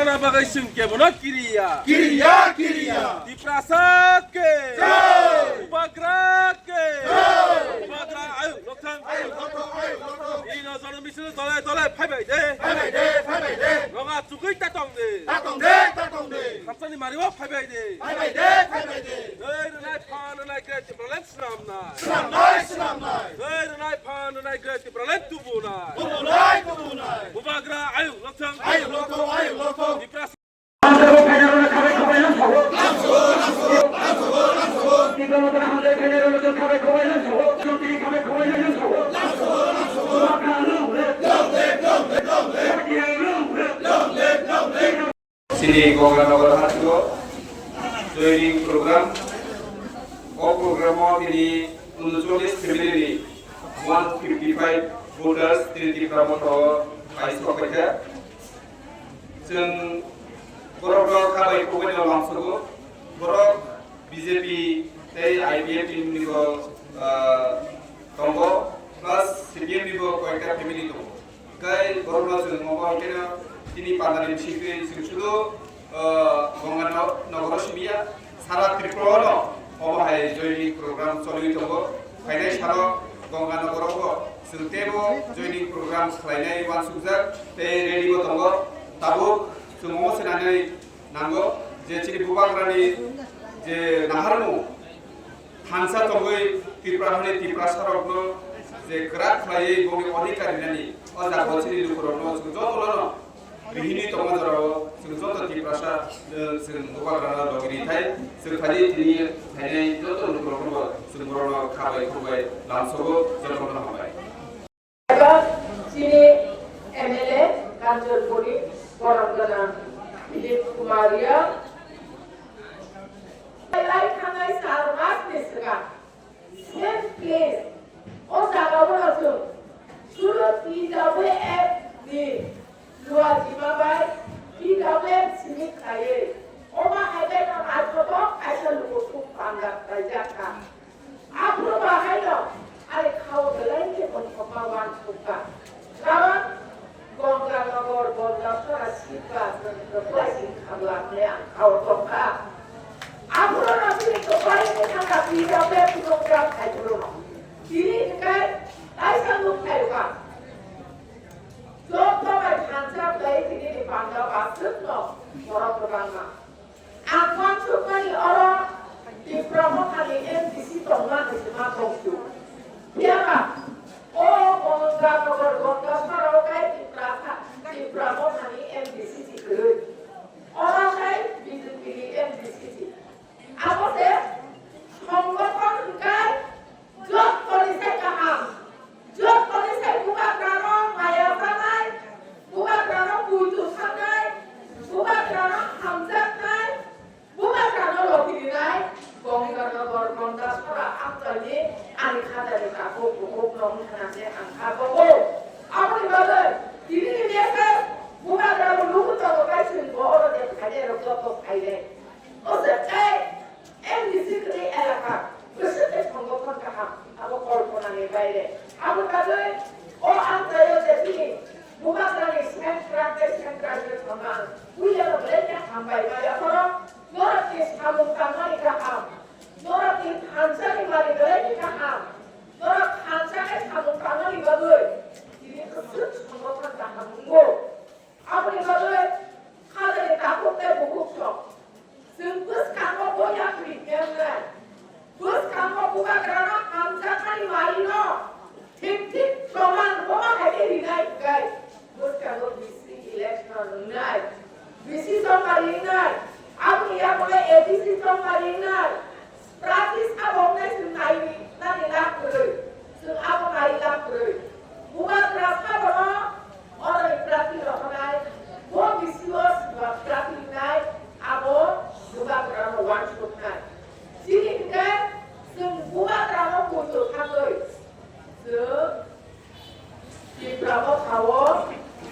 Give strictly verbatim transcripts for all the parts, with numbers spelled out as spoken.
Ana bagwi chwng kebono kiriya. Kiriya, kiriya. Tiprasa ke. Jai. Bubagra ke. Jai. Bubagra ayuk lokthang. Ayuk lokthang, ayuk lokthang. Ino jono misil dole dole phaibai de. Phaibai de, phaibai de. Noga chukui tatong de. Tatong de, tatong de. Hamsani mariwa phaibai de. Phaibai de, phaibai de. Ei, rwnai phan rwnai kre Tipraland swnamnai. Swnamnai, swnamnai. Ei, rwnai phan rwnai kre Tipraland tubunai. Tubunai, tubunai. Bubagra ayuk lokthang. Ayuk lokthang, ayuk lokthang. Tiprasa Chini Gonganagar hasteo joining program. O program o tini uncholish family ni one fifty five voters tini Tipra Motha o pai sok paikha. Chwng borok no khabai khubui no lamsogo. Borok B J P tei I P F T ni bo, ah, tongo, plus C P M ni bo koyekta family tongo. Kai borok no chwng omo hai kheno tini pandani bisingtwi chwng sudu, ah, Gonganagar o simiya. Sara Tripura no omo hai joining program choliwi tongo. Phainai salo Gonganagar o bo chwng teibo joining program khlainai uansukjak tei ready bo tongo. Tabuk chwng omo swnanai nango je chini Bubagrani je naharmung thansa tongwi Tripura hani Tiprasa rokno je kwrak khlaiwi bongni odhikar rinani o jaga o chini lukurokno chwng jotono no Bihini tongma jorao chwng joto Tiprasa, eh, chwng Bubagrano logi ri thai, chwng phai tini phainai joto lukurokno chwng borokno khabai khukbai lamsogo, jotono hambai. Chini M L A Kanchonpuri borom gwnang Dilip Kumar Riya. Lai thangnai sal mas ni swkang. Same place. O jaga o no chwng suro T W F ni luajima bai T W F simi khlaiwi. Omo hai bai no naithotok kaisa lukuthum panda khlaijak kha. Aphuru bo hai no ani khao belai khe tongthokma uansuk kha. Karon Gonganagar, Gonganagar seat ba chwng kwplai sing khamlak hwnwi ang khao tongkha. Aphuru no chini kwplai wngwi thangkha, P W F program khai phuru no. Tini hwnkhe taisa nuk khai rwkha. Joto bai thansa khlai tini ni panda o aswk no borok kwbangma. Ang uansukmani oro Tipra Mothani M D C tongma hinwi ma tongsu. Phiyaba o Gonganagar Gonganagar o kai Tipra, Tipra Mothani M D C si kwrwi. Oro kai B J P ni M D C si. Abo se songothon hwnkhe Jottoni sai kaham, jottoni sai bubagrano maya sanai, bubagrano buitu sanai, bubagrano hamjaknai, bubagrano logi rinai, Gonganagar Gonganagar sora amchaini ani khatani takhuk bukhuk no wngkha se ang kha tongo. Aboni bagwi tini ni message bubagrano lugu tongo kai chwng bo oro de phainai rok joto phainai. O se kai M D C kwrwi elaka, bwswk khe songothon kaham, abo kolponani baire. Abo bagwi o amchaio je bini bubagrani sengkrak tei sengkrak wngwi thangma ang puilano belai khe hambai maya phoro, norokni samung tangmani kaham, norokni thansani mari belai khe kaham, norok thansa khe samung tangmani bagwi tini kwchwk songothon kaham wngo. Aboni bagwi khatani takhuk tei bukhuk sok. Chwng bwskango boya kwrwi khe wngnai. Bwskango bubagrano hamjakmani marino thik thik proman boma hai khe rinai hwnkhe bwskango B C election wngnai. B C chongmari wngnai. Aboni yagulo A D C chongmari wngnai. Practice abo wngnai chwng nai nani lak kwrwi. Chwng abo nai lak kwrwi. Bubagra sabono oroni practice rok wngnai. Bo B C o swkang practice wngnai. Abo bubagrano uansuknai. Chini hwnkhe chwng bubagrano poito thangwi chwng Tipra Mothao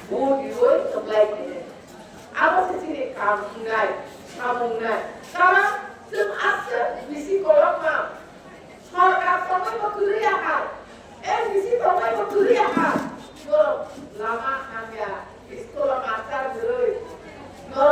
vote riwi kwplai khainai. Abo se chini kam wngnai, samung wngnai. Karon chwng aswk bisi kolokma. Sorkar tongwi bo kwrwi ya hai. M D C tongwi bo kwrwi ya hai. Norok lama hamya, school o master kwrwi. Norok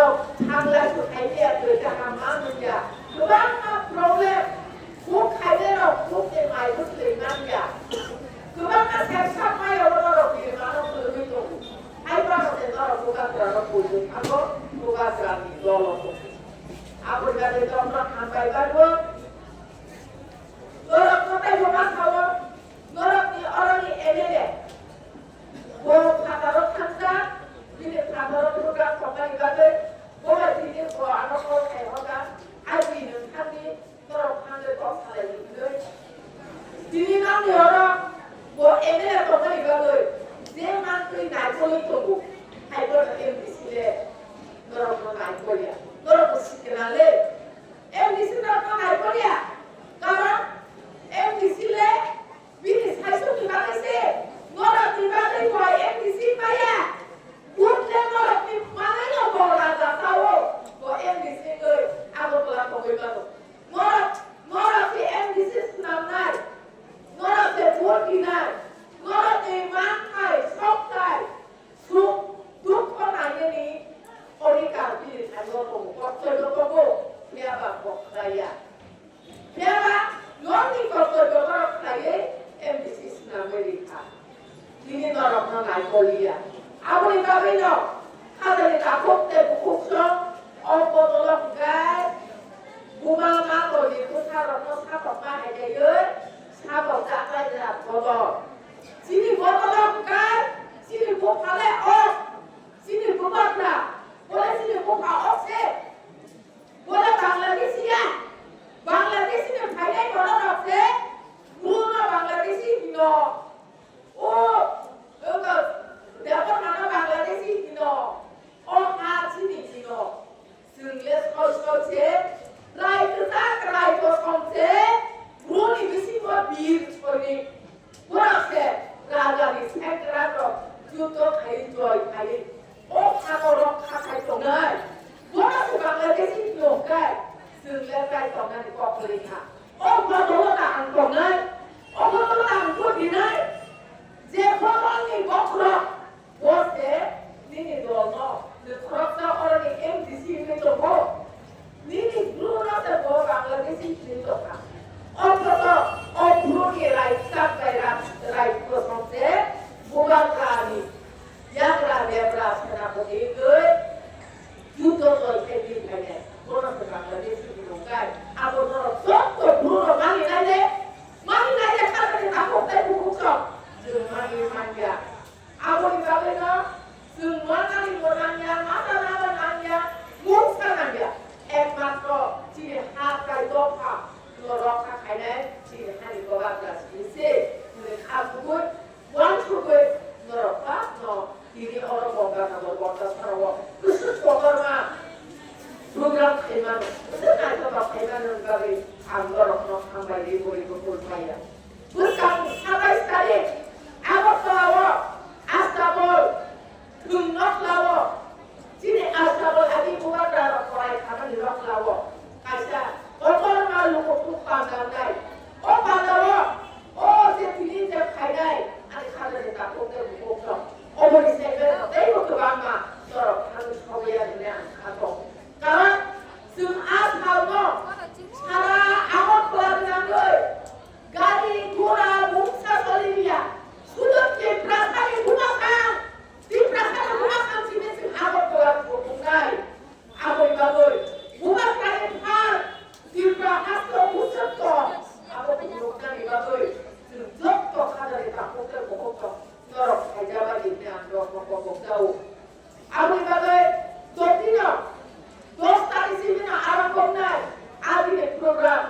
Buini thango Bubagrani dolo tong. Aboni bagwi tongno hambai bagwi. Norok kotai bo ma sao, norokni oroni M L A. Bo phataro thangkha, bini phataro program tongmani bagwi, bo bai tini bo ano call khai hoka, ai bini thangni norok thangwi kok salai hinwi. Tini nangni oro bo M L A tongmani bagwi, je mantwi naikolwi tongo, hai bono M D C le norokno naikolya, norokbo sikena le. M D C norokno naikolya, karon M D C le bini saisokni bagwi se, norokni bagwi bo M D C maya. Vote le norokni manwi no bo raja sao, bo M D C wngwi Agartala tongwi mano. Norok, norok se M D C swnamnai, norok se vote rinai, norokni manthai, sokthai, suk, dukho nainani odhikar bini thani o tongo, kortoibyo tongo, phiya ba bo khlaiya. Phiya ba nokni kortoibyo borok khlaiwi M D C swnamwi rikha. Tini norokno naikolya. Aboni bagwino khajani takhuk tei bukhuk song o bodolo hwnkhe buma matoni bwsarokno satokma hai kaiwi satok chaklai jora bodol. Chini bodolo hwnkhe chini buphale o, chini bubagra, bole chini bupha o se. Bono Bangladeshi ya. Bangladeshi ni phainai borok rok se Bru no Bangladeshi hino. O, o, Debbarma no Bangladeshi hino. O ha chini hino. Chwng le soi soi se. Rai kwchak, rai kosom se. Bru ni bisingo bir soi ni. Borok se raja ni sekra rok judo khai joi khai o phato rok khatai tongnai. Borok se Bangladeshi nongkai chwng le tai tongnani kok kwrwi kha. O phato no ta ang tongnai, o phato no ta ang phurinai. Je phato ni bokhorok Bo se nini dolno, nini khoroksa oroni M D C wngwi tongo. Nini Bru no se bo Bangladeshi wngwi tongkha. Othocho o Bru ni raisa bai ra-, rai kosom se Bubagrani yagra debra senapati wngwi judo joi khe bini phainai. Bono se Bangladeshi wngwi tongkha. Abo norok joto Bru no mani nai le, mani nai le, khajani takhuk tei bukhuk sok. Chwng mani manya. Aboni bagwino chwng manani bo nangya, mata naba nangya, mungsa nangya. Ekmatro chini ha tai dopha no rokha khainai chini hani Bubagra simi se hwnwi kha sugwi, uansugwi norok ba no tini oro Ganga Nagar Bondasarao kwswk kotorma program khaimano, kwswk naithotok khaimano bagwi ang norokno hambai rwi bo rwi bo khulumaya. Bwskang satais tarik Agartala o Astabol thwng nokhla o chini Astabol agi Bubagra rok korai khamani nokhla o kaisa kotorma lukuthuk panda wngnai. O panda o, o je tini je phainai ani khajani takhuk tei bukhuk rok, oboni segment rok teibo kwbangma norok thangwi sogwi ya hwnwi ang kha tongo. Karon chwng a salno sara Agartala ni nangwi gari gura mungsa soliya. Sudu Tiprasani bubagra, Tiprasani bubagra simi chwng Agartala ni bo tongnai. Aboni bagwi bubagrani phan Tripura haste o bwswk tong, abo phunuknani bagwi chwng joto khajani takhuk tei bukhuk tong norok khaijak bai hwnwi ang norokno kobok jao. Aboni bagwi dotino dos tarikh simi no arambo wngnai abini program,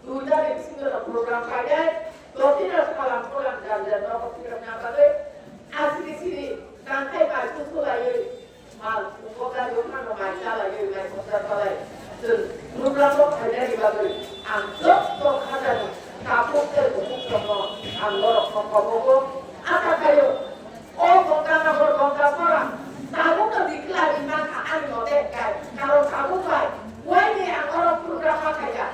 dui tarikh simi no program painai, dotino salam program jar jar nogo phirokna bagwi asri siri tangkhai bai kusulaiwi mal thwngbo gari o phano mai chalaiwi mai khorsa salai chwng program o phainani bagwi ang joto khajani takhuk tei bukhuk tongno ang norokno kobogo. Asa khaio. O Ganga Nagar, Ganga Sora, tabukno declare wngkha ani mote kai, karon tabuk bai, waini ang oro program ma khaikha,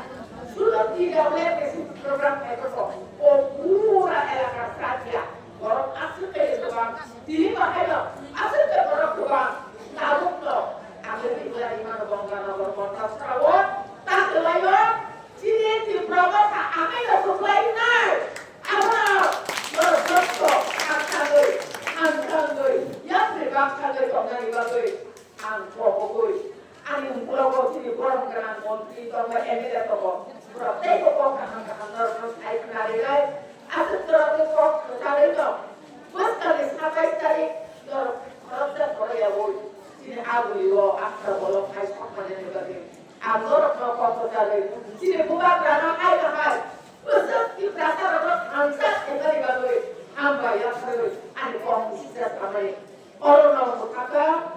sulo T W F S program khaikha ko, o pura elaka satya, borok aswk khe kwbang, tini bahaino aswk khe borok kwbang, tabukno ang declare wngmano Ganga Nagar, Ganga Sora o, ta kwlaio, chini Tripura bwsa ahaino kwplai wngnai. Abono norok joto hamthangwi, hamthangwi, yapri bakthangwi tongnani bagwi Aswk torokni kok kwcharwi tong. Bwskangni satais tarik norok khoroksa khorokyaui chini agulio akhra bolong hai sokmanini bagwi ang norokno kok kwcharwi chini bubagrano hai kahai bwswk Tiprasarokno thansa khaimani bagwi hambai yapharwi ani kok bisi samani. Oro norok mwthakha.